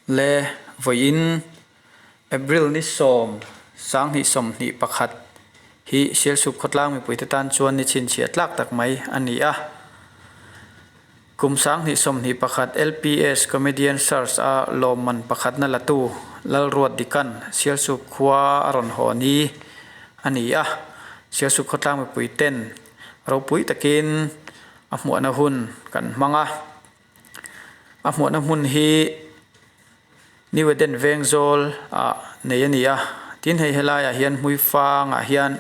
Le vawiin April ni 10, 2021 hi Sialsuk khawtlang mipuite tan chuan ni chhinchhiah tlak tak mai a ni a. Kum 2021 LPS Comedian Search a lawmman pakhatna latu Lalruat Dikan Sialsuk khua a rawn haw ni a ni a. Sialsuk khawtlang mipui ten ropui takin a hmuahna hun kan hmang a. A hmuahna hmun hi New Eden Vengzawl ah nei a ni a. Tin hei helaiah hian hmuifangah hian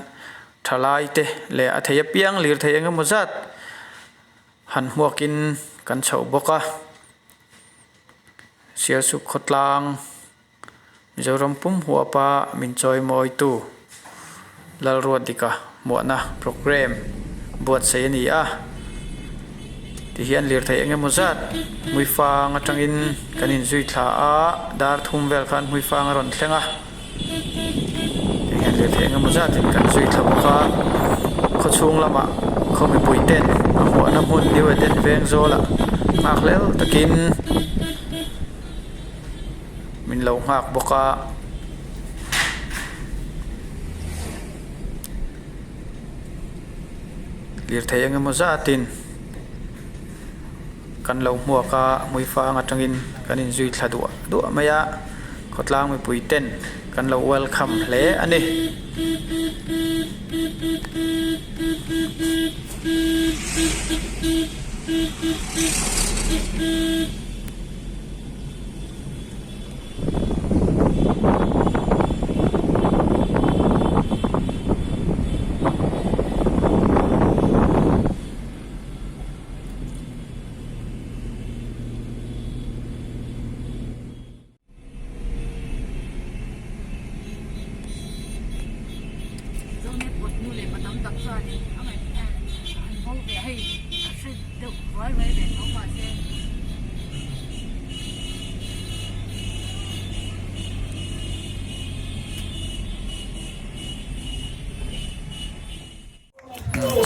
thalai te leh a thei apiang lirthei eng emaw zat Han hmuakin kan chhoh bawk a, Sialsuk khawtlang Mizoram pum huapa min chawimawitu Lalruatdika hmuahna programme buatsaih a ni a, tihian lirthei eng emaw zat hmuifang atangin kan inzui thla a, dar thum vel khan hmuifang a rawn thleng a. Tihian lirthei eng emaw zatin kan zui thla bawk a, khawchhung lamah khaw mipui ten a hmuahna hmun New Eden veng zawlah nghak hlel takin min lo nghak bawk a. Lirthei eng emaw zatin kan lo hmuak a hmuifang atangin kan inzui thla duah duah mai a khawtlang mipui ten kan lo welcome hle a ni.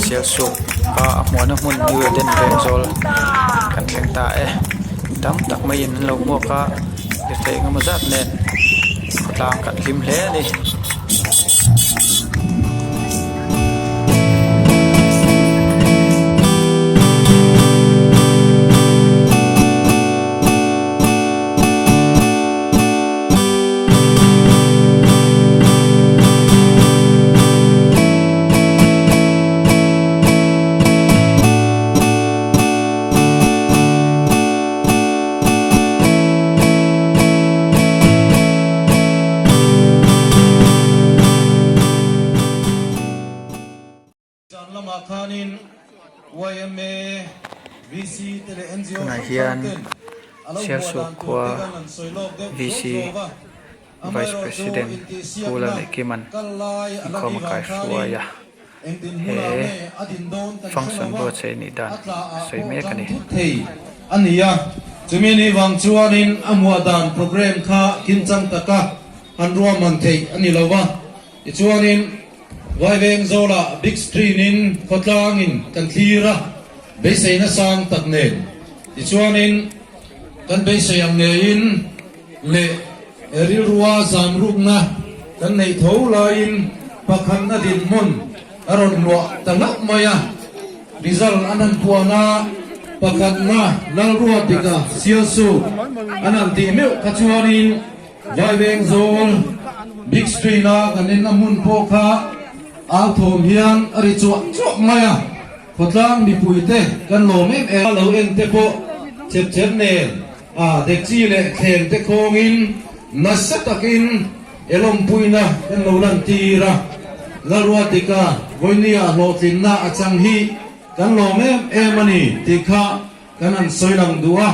Sialsuk a hmuahna hmun New Eden Vengzawl kan thleng ta e tam tak maiin an lo hmuak a lirthei engemaw zat nen khawtlang kan hlim hle a ni. Zan lamah khanin yma, VC te leh NGO Tunah hrang hrang hian ten a lo hmuah Sialsuk dan tur khua te kan han sawi lawk deuh VC zuau zuau va. Vice Amaherawhchu President Pu intihsiakna Lalneihkima'n kal lai a la inkhawm nih a vang kaihruai khanin a, eng he dinhmunah nge a din dawn kan hre function lo va, buatsaih nih dan a tla a ah sawi pawh mek a tang ni. thut thei a ni a. Chumi ni vang chuanin a hmuah dan program kha kimchang taka han ruahman theih a ni lo va. Tichuanin Vaiveng zawlah big screen in khawtlangin kan thlir a, beiseina sang tak nen. Tichuanin kan beisei ang ngeiin leh rilrua zam rukna kan neih tho laiin pakhatna dinhmun a rawn luah ta hlauh mai a. Result an han puan a, pakhatna Lalruatdika Sialsuk an han tih meuh kha chuanin, Vaiveng zawl big screen a kan en a hmun pawh kha au thawm hian a ri chuah chuah mai a, khawtlang mipui te kan lawm em em a, lo en te pawh chep chep nen a dekchi leh thleng te khawngin nasa takin elawmpuina kan lo lan tir a, Lalruatika Vawinia hlawhtlinna a chang hi kan lawm em em a ni tih kha Kan han sawi lang duh a,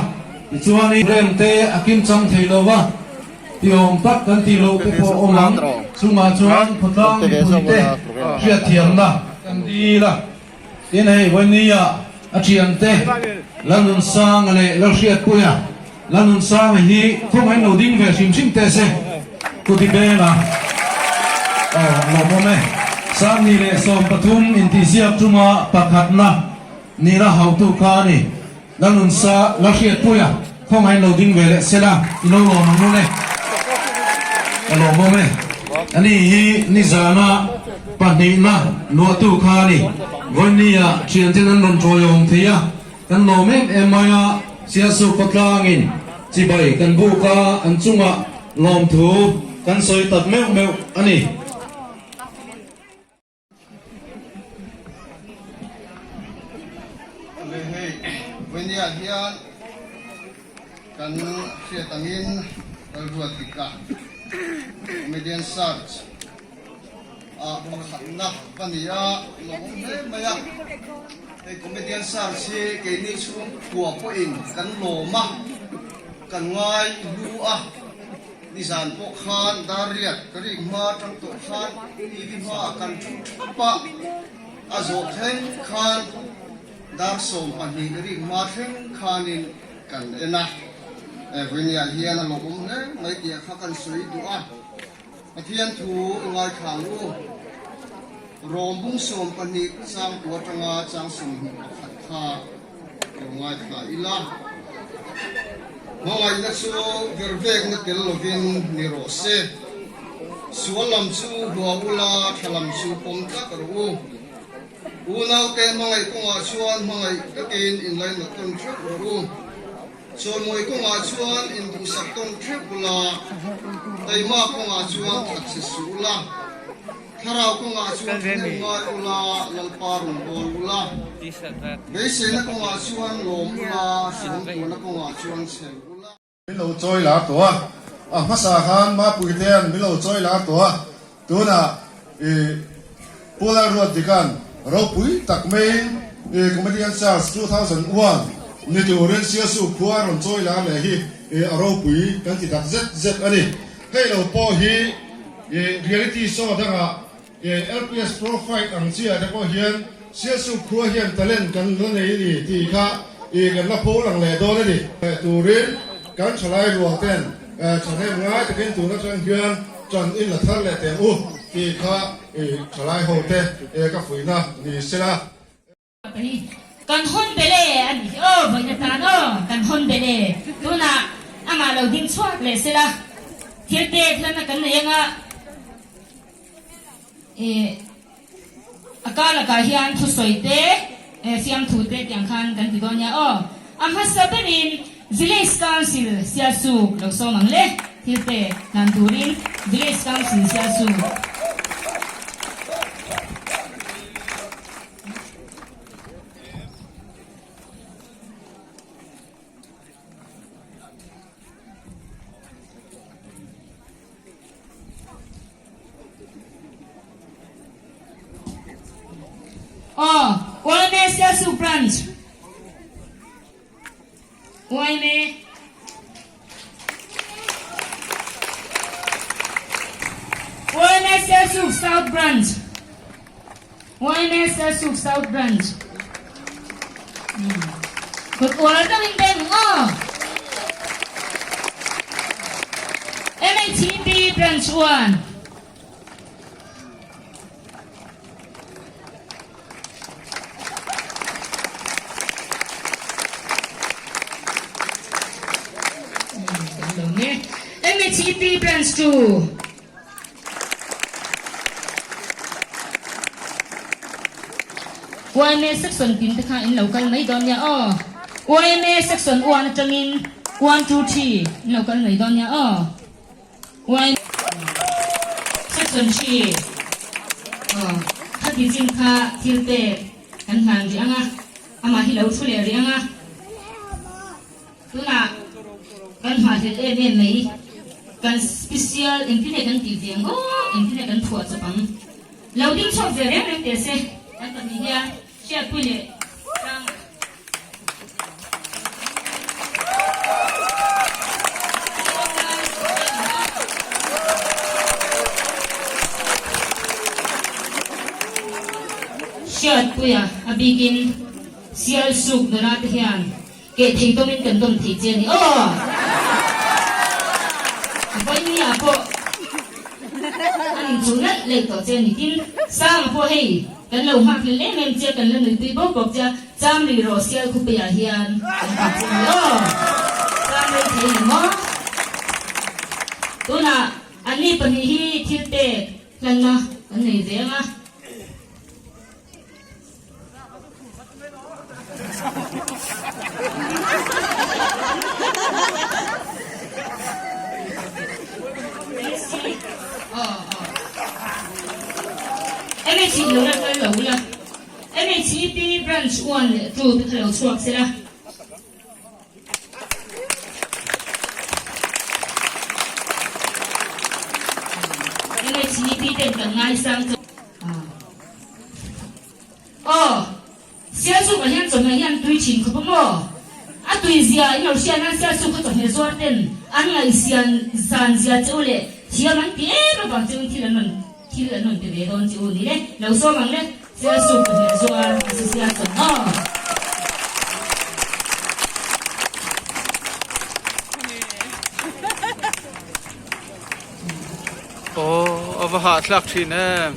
tichuanin rem te a kim chang thei lo va, ti awm tak kan tih loh te pawh awm ang. Chungah chuan khawtlang mipui te hriatthiamna kan dil a, tin hei Vawinia a thian te Lalnunsanga leh Lalhriatpuia, Lalnunsanga hi khawngaih lo ding ve hrim hrim teh se, Kuti Benga, aw lawmawm e, 2013 intihsiak chunga pakhatna. Nira hautu kha a ni. Lalnunsa la hriatpui a. Khawngaih lo ding ve leh sela i lo lawm ang u le. Ka lawmawm e. Ani hi nizana pahnihna luahtu kha a ni. Vawinia thianten an rawn tawiawm thei a, kan lawm em em mai a, Sialsuk khawtlangin chibai kan buk a, an chungah lawmthu kan sawi tak meuh meuh a ni. Hei Vainia hian kan hriat angin Lalruat Dika Comedian Search ah pakhatna va ni a, lawmawm hle mai a. Hei Comedian Search hi keini chhungkua pawhin kan lawm a, kan ngai hlu a. Nizan pawh khan dar riat ka rik hma atang tawh khan TV hmaah kan thu thap a, a zawh thleng khan dar 12 rik hma thleng khanin kan en a. Vawinia hian a lawmawm hle mai tih kha kan sawi duh a, Pathian thu i ngaithlang u. Rawm bung 12 chang kua atanga chang 21 kha Lo ngaithla ila, hmangaihna chu vervekna tel lovin ni rawh se. Sual lam chu hua ula, tha lam chu pawm tlat rawh u. Unaute hmangaih kawngah chuan hmangaih takin inlainat tawn theuh rawh u. Chawimawi kawngah chuan induhsak tawn theuh ula, taima kawngah chuan that che suh ula. Thlarau kawngah chuan thahnem ngai ula, Lalpa rawn bawl ula. Beiseina kawngah chuan lawm ula, hriamtuahna kawngah chuan chhel ula. Min lo chawi lar tawh a, a hmasa khan Mapuitean min lo chawi lar tawh a, tunah i Pu Lalruatdika'n ropui tak maiin i Comedian Search 2001 ni turin Sialsuk khua a rawn chawi lar leh hi i a ropui kan ti tak zet zet a ni. Hei lo pawh hi I reality show dangah LPS Pro Fight ang chiah te pawh hian Sialsuk khua hian talent kan la nei a ni tih kha i kan la pho lang leh dawn a ni. Turin kan thalai rual ten thahnem ngai takin tun atang hian tan in la thar leh teng u tih kha i thalai ho te ka fuihna ni sela. Kan hawn belh e a ni aw vawiin atan aw kan hawn belh e tunah amah lo ding chhuak leh sela thil pek hlana kan nei anga eh a kar lakah hian thusawi te eh fiamthu te tiang khan kan ti dawn nia aw a hmasa berin Village Council Sialsuk lo sawm ang le thil pek hlan turin Village Council Sialsuk. Aw, YMA Sialsuk Branch. YMA. YMA Sialsuk South Branch. YMA Sialsuk South Branch. Kut uar deuhin beng aw. MHEP Branch 1. MHEP Branch 2. YMA Section tin te kha in lo kal mai dawn nia aw. YMA Section 1 atangin 1, 2, 3 in lo kal mai dawn nia aw. Uai Section hri aw khati chin kha thil pek kan hlan rih ang a, amah hi lo thu leh rih ang a, tunah kan hmahhlelh em em mai kan special engtin nge kan tih ve ang aw engtin nge kan phuah chawp ang lo ding chhuak ve reng reng teh se kan pahnih hian hriatpui leh tlang. Hriatpuia a bikin sial suk nula te hian keh thei dawmin kan dawm thei che a ni aw. Vawinia pawh an inchuh nalh leh tawh che a ni. Tin, Sanga pawh hei kan lo nghak hlel em em che a, kan la nuipui bawk bawk che a. Cham rih rawh sial khawpuiah hian kan kap che ni aw. Cham. mai thei ni maw? Tunah anni pahnih hi thil pek hlanna an nei ve ang a. MHC lo la kal lo ula. MHEP Branch 1 leh 2 te kha lo chhuak sela. MHEP ten kan ngaisang chu. Aw, Sialsuk ah hian chawhmeh hi an tui thin khawp a maw? A tui zia in lo hriat nan Sialsuk a chawhmeh zuar ten an ngaihsian zan zia che u leh thiam an ti em avang che u in thil an rawn thil an rawn pe ve dawn che u ni le. Lo sawm ang le, Sialsuk chawhmeh zuar Association aw. Aw a va hahthlak thin em.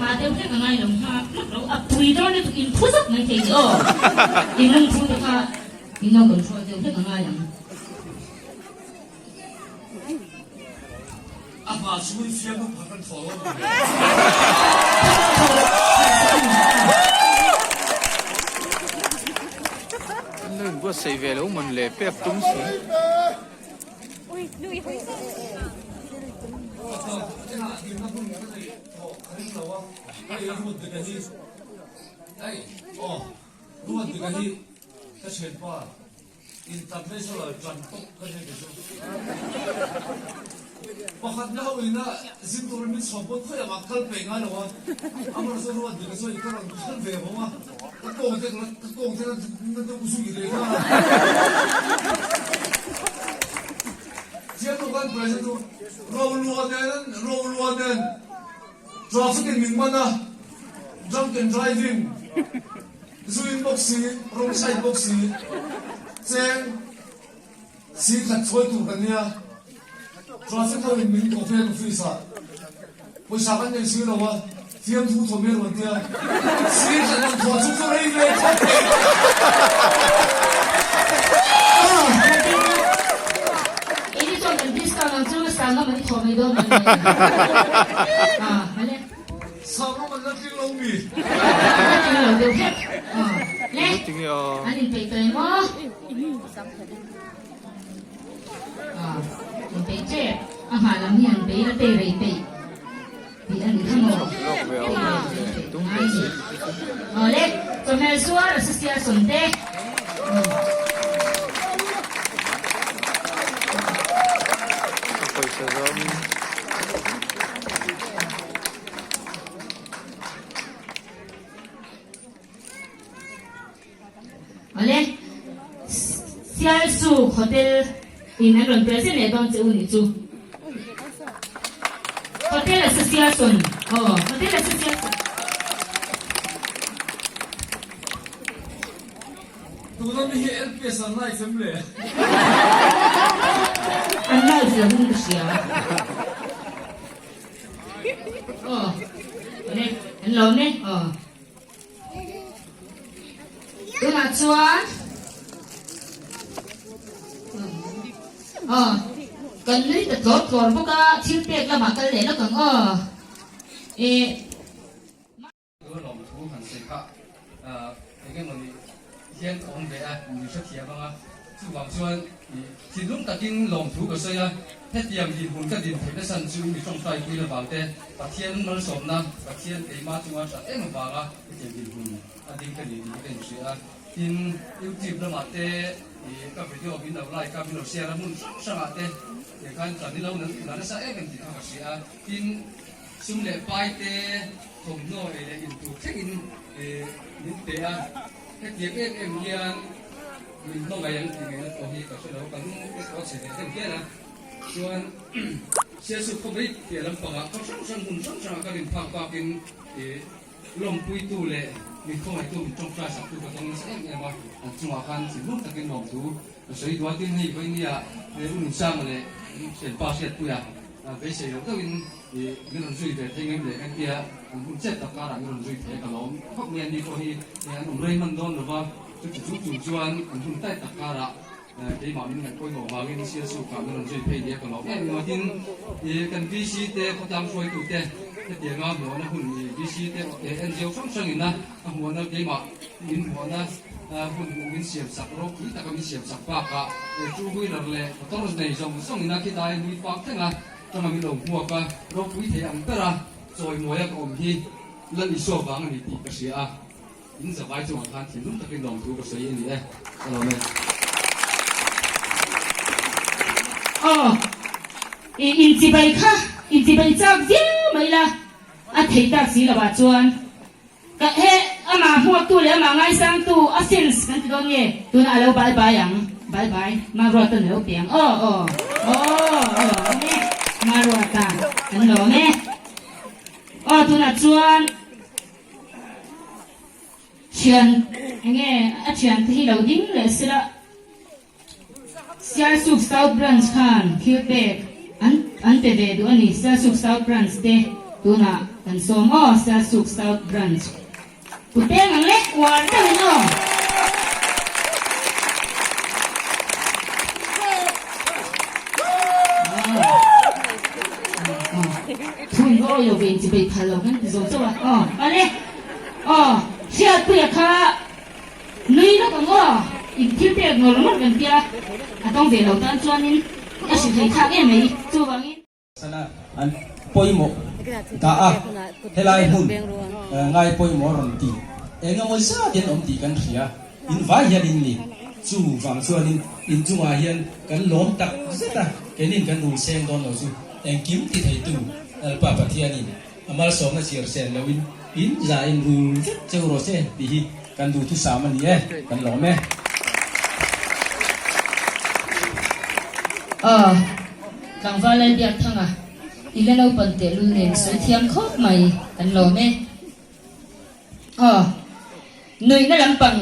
Mah deuh hlek a ngai lo nghak hlak lo a pui dawn lutuk in phu zak mai thei ni aw in lungphu te kha in lo control deuh hlek a ngai ang. A hma chhungin fiam ho pakhat an thaw lo ang. An lo inbuatsaih ve lo mawn le pek tum si. International tan tawp ka hre ve chu. Pakhat na ho ina zin turin min chhuah pawn khawi angah kal peih ngai lo a, amaherawhchu chu ruat dik a chuan ka rawn kal ve vawng a, ka kawng te ka kawng te na deuh zui leh nghal a. Chiang lo khan president chu Roluah nen Roluah nen traffic in min man a, drunk and driving. Zuin bawk si, rawng side bawk si, cheng si khat chawi tur kan nia. Traffic ho in min ko vel office ah pawisa kan nei si lo a, fiamthu thawm hi a rawn tia. Si khat rawn thawh chu chu rei ve khawp mai. Ini chuan kan discount ang chu sangam an i thawh mai dawn mawle. Ah, ale. Sangam an la tling lo mi? An la tling lo deuh hlek. Le, an inpeih tawh em aw? Inpeih tep. A hma lam hi an bei la tei rei peih tih a ni kha maw? Tei rei peih ngai ni. Aw le, chawhmel suar association te. Pawisa zawngin. Awle, Sialsuk Hotel in an rawn present leh dawn che u nih chu. Hotel Association, aw Hotel Association. Tuna mi hi LPS an live em le? An live lo in ka hria. Aw, awle, an lawm e, aw. Tunah chuan, aw, kan nui ta tlawr tlawr bawk a, thil pek lamah kal leh lawk ang aw. Eh. Lawm thu han sawi kha eng emaw ni hian ka awm ve a, min hrethiam ang a, chuvang chuan thinlung takin lawm thu ka sawi a, hetiang dinhmun ka din theih nasan chu mi tawngtai pui avang te, Pathian malsawmna, Pathian keimah chunga that em avanga hetiang dinhmun a ding ka ni tih hi ka inhria a, tin YouTube lamah te ka video min lo like a, min lo share a, hmun hrang hrangah te khan tlan i lo la nasa em em tih kha ka hria a, tin. Sum leh pai te thawmhnaw ei leh in tur thlengin min pe a, hetiang em em hian min hmangaih ang tih ngaihna pawh hi ka hre lo, ka lung te pawh a chhe ve deuh hial a, chuan Sialsuk khawmei piah lampangah khaw hrang hrang hmun hrang hrangah ka rin phak bakin lawmpuitu leh min khawngaihtu min tawngtai saktu ka tawng nasa em em a, an chungah khan thinlung takin lawmthu ka sawi duat in hei vawinia U Nunsanga leh thianpa Hriatpuia beisei loh deuhin Min rawn zui ve thei ngem leh engtia an hun chet tak karah min rawn zui thei a ka lawm khawp mai a, ni pawh hi an awm rei hman dawn lova. Chuti chung chung chuan an hun tai tak karah keimah min ngaih pawimawh vangin Sialsukah min rawn zui phei nia ka lawm em em a. Tin, kan VC te khawtlang hruaitu te hetianga hmuahna hun VC te NGO hrang hrangin a hmuahna keimah min hmuahna hun min siam sak ropui taka min siam sak bakah two wheeler leh motor nei zawng zawngin a khilai hlui fak thleng a tanga min lo hmuak a, ropui thei ang bera chawimawi a ka awm hi Lal Isua vang a ni tih ka hria a. In zavai chungah khan thinlung takin lawmthu ka sawi a ni e. Ka lawm e. Aw, i inchibai kha inchibai chak viau mai la, a thei tak si lovah chuan ka he amah hmuaktu leh amah ngaisangtu a fans kan ti dawn nge tunah a lo bye bye ang, bye bye Maruata an lo pe ang aw aw aw aw awm e Maruata an lawm e aw tunah chuan. Thian enge a thian te hi lo ding leh sela Sialsuk South Branch khan thil pek an an pe ve duh a ni Sialsuk South Branch te tunah kan sawm aw Sialsuk South Branch kut peng ang le uar deuhin aw. Thun va awi lo ve inchi bei phal lo kan ti zo chauh a. Aw ale aw Hriatpuia kha nui lawk ang aw in thil pek ngawr ngawr kan tia a tawng ve lo tan chuanin a hrilh thei thlak em mai chuvangin. Sana an pawimawh dah a, helai hmun ngai pawimawh rawn ti eng emaw zat in awm tih kan hria, in vai hian in ni. Chu vang chuanin in chungah hian kan lawm tak zet a, keinin kan rul seng dawn lo chu engkim ti theitu Lalpa Pathianin a malsawmna chhiar sen loin in za in rul vek cheu rawh se tih hi kan duhthusam a ni e, kan lawm e. Aw, tlangval Lalbiakthanga, i la naupan tehlul nen sawi thiam khawp mai, kan lawm e. Aw, nuihna lampang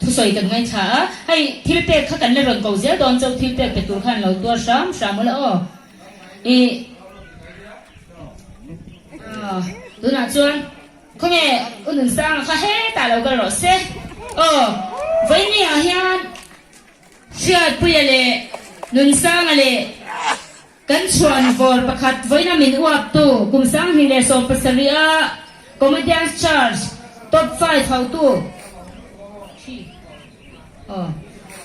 thusawi kan ngaithla a, hei thil pek kha kan la rawn ko zel dawn chauh, thil pek pe tur khan lo tuar hram hram ula aw. Ih, aw, tunah chuan khawnge U Nunsanga kha hetah lo kal rawh se. Aw, vawinia hian Hriatpuia leh Nunsanga leh Kan chhuan vawr pakhat vawiina min uaptu kum 2017 a Comedians Church Top 5 hotu Aw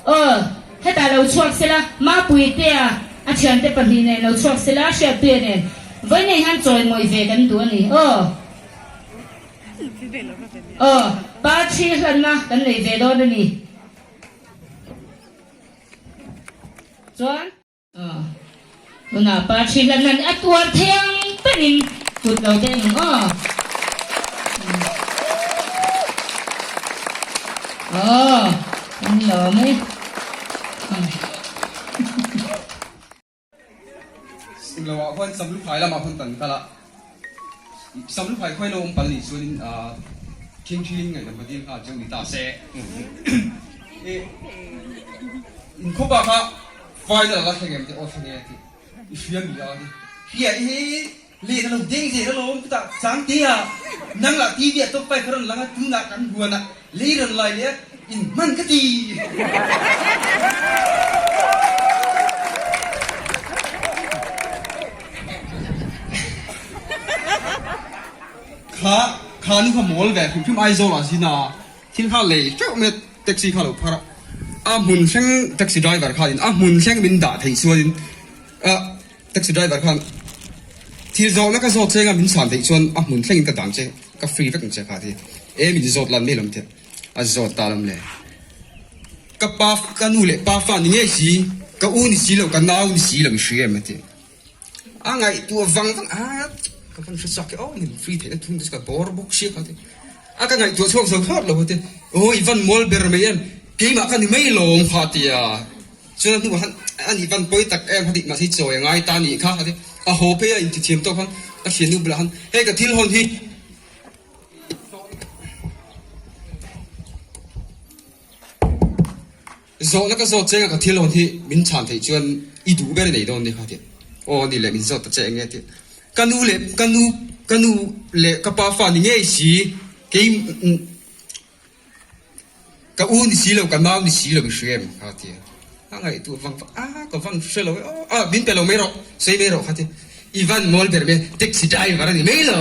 aw hetah lo chhuak sela Mapuitea a thiante pahnih nen lo chhuak sela Hriatpuia nen vawiina hian chawimawi ve kan duh a ni aw aw Parthi hlanna kan nei ve dawn a ni chuan. Tunah pa thi hlan nan a tuar thei ang berin kut lo deng ang aw. Aw, kan lawm e. Englo ah khuan Samluphai lamah khuan kan kal a, Samluphai khuai lo awm pal nih chuanin thingthiin ngaihdam ka dil nghal cheu ni ta se. Inkhawpa kha final a la thleng em tih aw thleng e a ti, i hria mi a ti. Hria i hei len a lo deng zel alawm chutah Sangtea nang lah TV ah top 5 a rawn lang a tunah kan huanah lei rawn lai leh a in hman ka ti. Kha kha nu kha mawl ve hrim hrim Aizawl ah zin a thil kha lei teuh mai a taxi kha lo phar a a hmun thleng taxi driver khanin a hmun thleng min dah theih chuanin ah taxi driver khan thil zawhna ka zawt cheng a min chhan theih chuan a hmun thlengin ka dan che ka free vek ang che kha ti e min zawt lan mai lo teh a zawt ta lam le ka pa ka nu leh pa fa ni ngei si ka u ni si lo ka nau ni si lo i hria em a ti. A ngaihtuah vang vang a, ka van hre chak e aw min free theihna thung te chu ka bawr bawk sia kha te. A ka ngaihtuah chhuak zo thlawt lo te, aw i van mual ber mai em, keimah ka ni mai lawm kha a ti a. Chuan a hnuah khan a nih van pawi tak em kha tih mahse chawi a ngai ta a nih kha a ti. A haw phei a intithiam tawk khan a thiannu bulah khan hei ka thil hawn hi, Zawhna ka zawt cheng a ka thil hawn hi min chhan theih chuan i duh ber nei dawn nia kha tih. Aw ni leh min zawt ta che eng nge tih. Ka nu leh ka nu ka nu leh ka pa fa ni ngei si kei. Ka u ni si lo, ka nau ni si lo i hria em? Kha ti a. A ngaihtuah vang vang a, ka van hre lo e aw, a min pe lo mai rawh, sawi mai rawh kha ti. I van mawl ber mai, taxi driver a ni mai lo.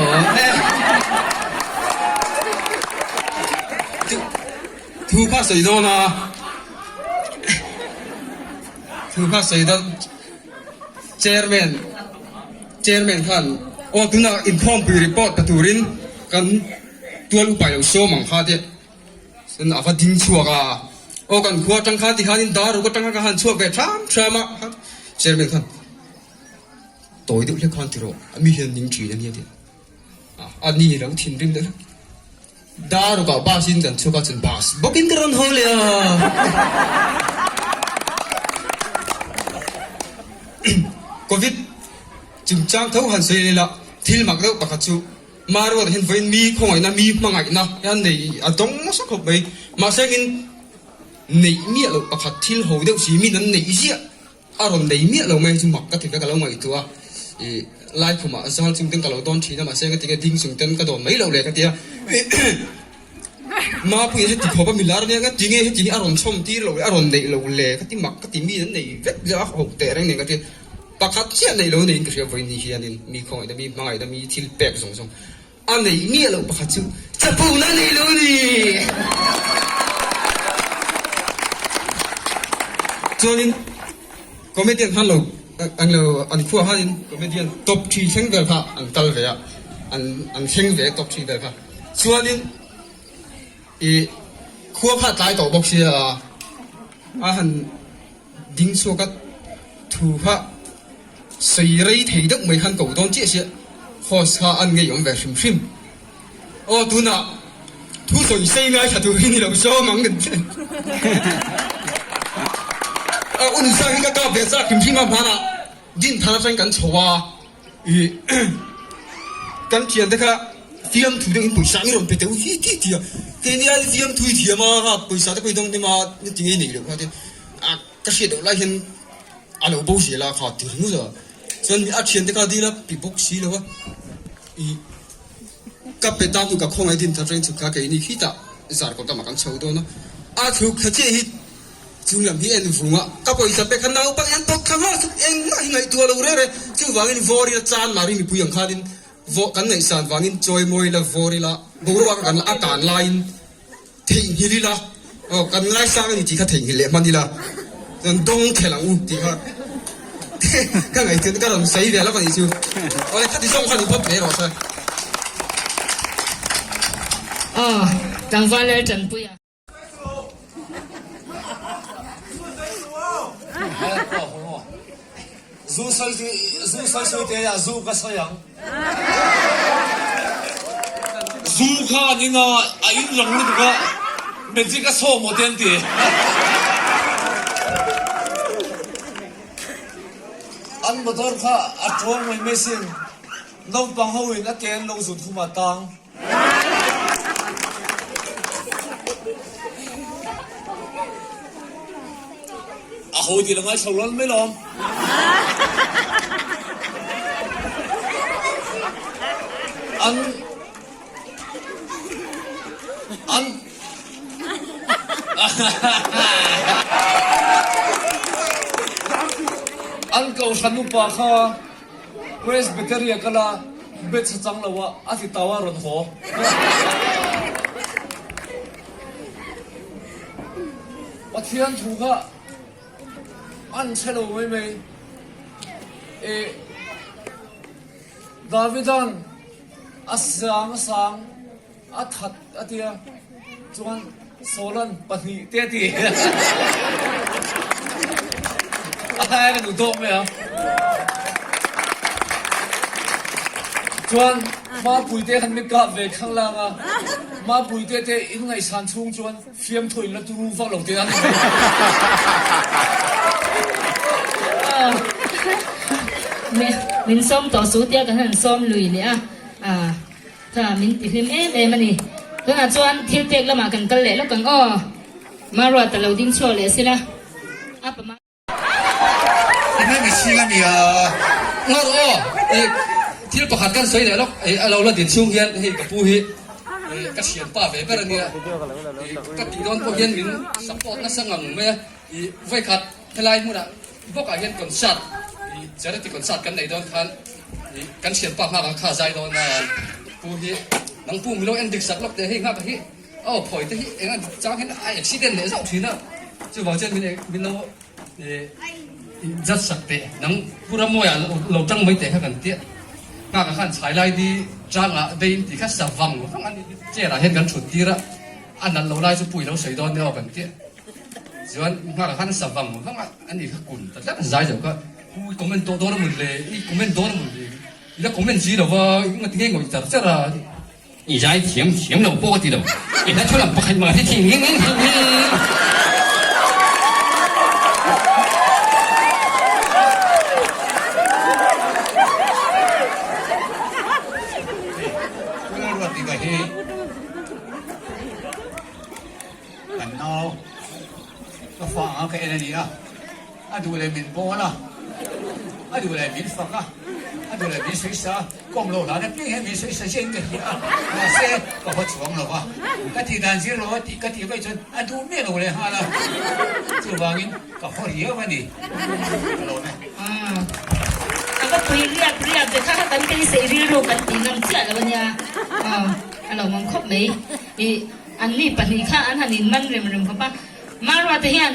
Thu kha sawi dawn a, thu kha sawi dawn chairman chairman khan aw tunah inkhawmpui report pe turin kan tual upa lo sawm ang kha te. Chuan a va ding chhuak a, Aw kan khua atang khan tikhanin dar ruk atang khan ka han chhuak ve thlam thlam a, Chairman khan tawi deuh hlek khan ti rawh, a mi hian ning thin a nia ti a, a ni lo thinrim deuh hlek. Dar rukah bus in kan chhuak a, chuan bus bawkin ka rawn haw leh a. Covid chungchang tho han sawi leh la, thil mak deuh pakhat chu Maruat hian vawiin mi khawngaihna, mi hmangaihna hian nei a dawng nasa khawp mai. Mahse engin neih miah loh pakhat thil ho deuh si min an neih ziah a rawn nei miah lo mai chu mak ka ti ve ka lo ngaihtuah a. Ih Laikhumah zal chung ten ka lo dawn thin a mahse engati nge ding chung ten ka dawn mai loh le ka ti a. Mapuia heti khawp a milar nia ka ti nge heti hi a rawn chhawm tir loh le a rawn neih loh le ka ti mak ka ti min an nei vek ziah a ho teh reng nen ka ti. Pakhat chiah neih lo neiin ka hria vawiin ni hianin mi khawngaihna mi hmangaihna mi thil pek zawng zawng a neih miah loh pakhat chu chapona nei lo a ni. Chuanin comedian khan lo an lo an khuah khanin comedian top thi thleng vel kha an kal ve a an an thleng ve top thi vel kha chuanin ih khua kha a tlai tawh bawk sia a han Ding chhuak a thu kha sawi rei thei deuh mai khan ko dawn chiah sia host kha an ngeiawm ve hrim hrim. Aw tunah thu sawi sei ngai tha tur hi ni lo sawm ang kan ti. A un zang hi ka kap ve chak hrim hrim a hmanah din thar atangin kan chho a ih kan thiante kha fiamthu deuhin pawisa an rawn pe teuh hi ti ti a keini ai fiamthu i thiam a pawisa te pawh i dawng hnem a ti ngei nei loh kha te. A ka hriat loh lai hian a lo bo zel a kha ti ringawt a, chuan a thiante kha dil a pi bawk si lo a, ih ka pe ta hnu ka khawngaih din thar reng chhuk kha keini khitah zarkawt lamah kan chho dawn a, a thluk thla chiah hi chung lam hi en vung a, ka pawisa pek kha naupang hian pawt thla nghal chuk engmah hi ngaihtuah lo reng reng, chuvangin vawr ila chan mari mipui ang khanin vawh kan ngaihsan vangin chawimawi ila vawr ila boruak a kan a tan laiin. Theihnghilh ila, aw kan ngaisang a ni tih kha theihnghilh leh hman ila, chuan dawng thelh ang u tih kha ka ngaihtuah ka rawn sawi ve lawk a nih chu. Awle khati zawng kha ni phawt mai rawh se. Aw, tlangval lal tanpuia. Zu sawi zu sawi sawi te ah zu ka sawi ang. Zu kha an in a, a in rang lutuk a, magic a sawm aw te an ti. An motor kha a tuang mai mai sin, naupang ho in a ke an lo zut khum a tang. A ho ti lo ngai chho lal mai lawm. An an an kohhran upa kha Presbytery-a kal a, bet chhe chang lo a, a ti tau a rawn haw. Pathian thu kha an chhe lo mai mai. E Davida'n a sang a sang. A that a tia chuan Solan pahnih te a ti. A hai ka duh tawk mai a. Chuan Mapui te khan min kap ve khang lang a. Mapui te te in ngaihsan chhung chuan fiamthu in la turu vak lo tih a ni mai. Min sawm tawh su tia kan han sawm lui leh a. Tha min ti hlim em em a ni. Tunah chuan thil pek lamah kan kal leh lawk ang aw. Maruat a lo ding chhuak leh sila. A pa Enge mihring a nia. Ngawr aw, ih thil pakhat kan sawi leh lawk, ih a lo la din chhung hian hei ka pu hi. Ka thianpa ve ber a nia. Ka tih dawn pawh hian min support nasa ngang mai a. I vawikhat helai hmunah bawkah hian concert, charity concert kan nei dawn khan i kan thianpa nghakah kha zai dawn a. Pu hi nang pu milo en dik sak lawk teh hei nghakah hi aw phawi te hi eng a chang hian a accident leh zauh thin a. Chuvang chuan min min lo i judge sak teh nang Pu Ramawia lo tang mai teh kha kan tia. Nghakah khan chhai lai di changah dei in tih kha sa vang vang a ni. Chair ah hian kan thut tir a, a nalh lo lai chu pu i lo sawi dawn nia aw kan tia. Chuan nghakah khan sa vang vang a, ani kha kun ta tlat a zai zo kha, pu i comment tawh dawn a mun le, i comment dawn a mun le, i la comment si lo va, i nga ti nge ngawih char char a, i zai thiam thiam lo pawh ka ti lo, i hla thu lam pakhat mah hi thing nging nging nging nging. Kan nau ka fa anga ka en a ni a, a duh leh min bawl a, a duh leh min fak a, a duh leh min sawi sa a, kawm lo hlan apiang hian min sawi sa chiah in ka hria a, mahse ka haw chuang lo va, ka tih dan zir lo a tih ka tih vaih chuan a duh miah lo leh nghal a, chuvangin ka haw riau a ni, ka lawm e. A va pui riap riap ve kha kha kan beisei rilru kan tih ngam chiah lo a nia, a lawmawm khawp mai i. Anni pahnih kha an han inman rem rem khawp a, Marua te hian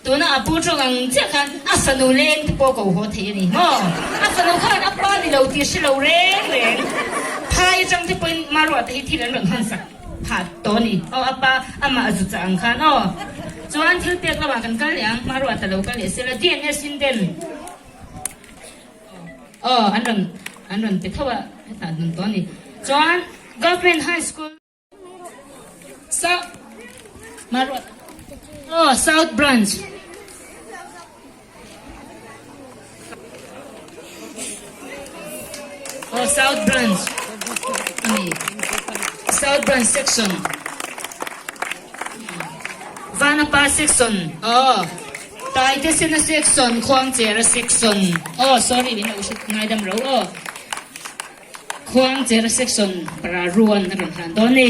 tuna a pu tawng ang chiah khan a fanu leng te pawh ko haw thei a ni maw? A fanu khan a pa ni lo tih hre lo reng reng. Phai atang te pawhin Marua te hi thil an rawn hawn sak phah tawh a ni. Aw a pa amah a zu chah ang khan aw. Chuan thil pek lamah kan kal leh ang, Marua ta lo kal leh sela DNS in den. Aw an rawn an rawn pe tho a, hetah an rawn tawh a ni. Chuan Government High School. Aw South Branch. Aw South Branch ani. South Branch Section. Vanapa Section. Aw Taitesena Section, Khuangchera Section. Aw sorry min lo hre ngaidam ro aw. Khuangcher section para ruan a rawn hlan dawn ni.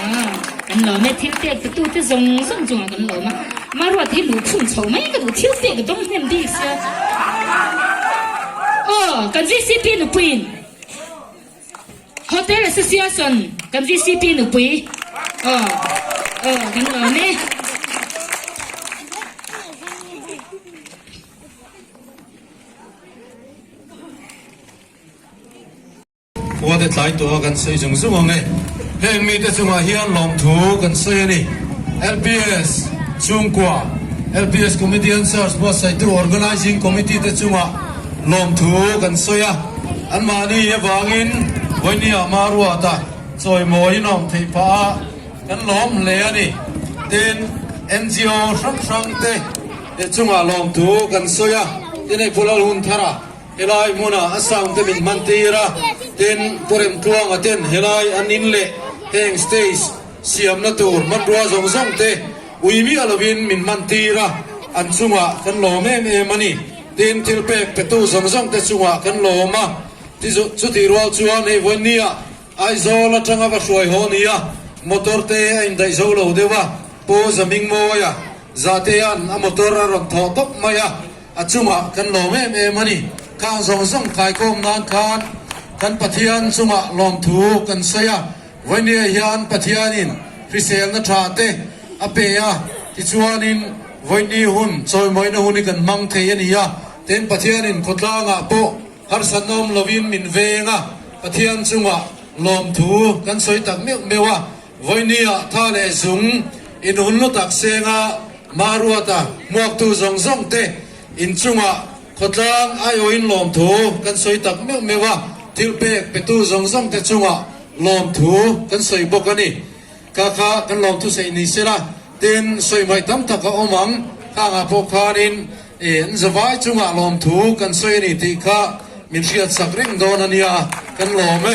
Ah, kan lawm e, thil pek pe tute zawng zawng chungah kan lawm a. Maruat hi luh phun chho mai ka duh, thil pek ka dawng hnem bik sia. Aw, kan VCP nupuiin Hotel Association kan VCP nupui. Aw, aw, kan lawm e. Khuate tlai tawha kan sawi zung zung ang e. Heng mite chungah hian lawmthu kan sawi a ni. LPS chhungkua, LPS Committee and Search buatsaihtu Organising Committee te chungah lawmthu kan sawi a. Anmahni avangin Vawinia Maruata chawimawi in a awm theih phah a, kan lawm hle a ni. Tin, NGO hrang hrang te. He chungah lawmthu kan sawi a, tin hei Phulal hun thara helai hmuna a sound te min hman tir a, tin Pu Remtluanga ten helai an in leh heng stage siamna tur hmanrua zawng zawng te ui miah lovin min hman tir a, an chungah kan lawm em em a ni. Tin thil pek petu zawng zawng te chungah kan lawm a, chutih rual chuan hei vawinia Aizawl atanga va hruai haw nia motor te a indaih zo lo deuh a, Pu Zamingmawia Zatea'n a motor a rawn thawh tawp mai a, a chungah kan lawm em em a ni. Khang zawng zawng kaikawm nan khan kan Pathian chungah lawmthu kan sawi a, Vawinia hian Pathianin hriselna tha te a pe a, tichuanin Vawini hun chawimawina hun hi kan hmang thei a ni a, tin Pathianin khawtlangah pawh harsatna awm lovin min veng a, Pathian chungah lawmthu kan sawi tak meuh meuh a. Vawinia tha leh zung inhun lu tak senga Maruata hmuaktu zawng zawng te inchungah khawtlang aiawhin lawmthu kan sawi tak meuh meuh a, thil pek petu zawng zawng te chungah lawmthu kan sawi bawk a ni. Kha kha kan lawmthu saih ni sela, tin sawi hmaih tam tak a awm ang, khangah pawh khanin an zavai chungah lawmthu kan sawi a ni tih kha min hriatsak reng dawn a nia, kan lawm e.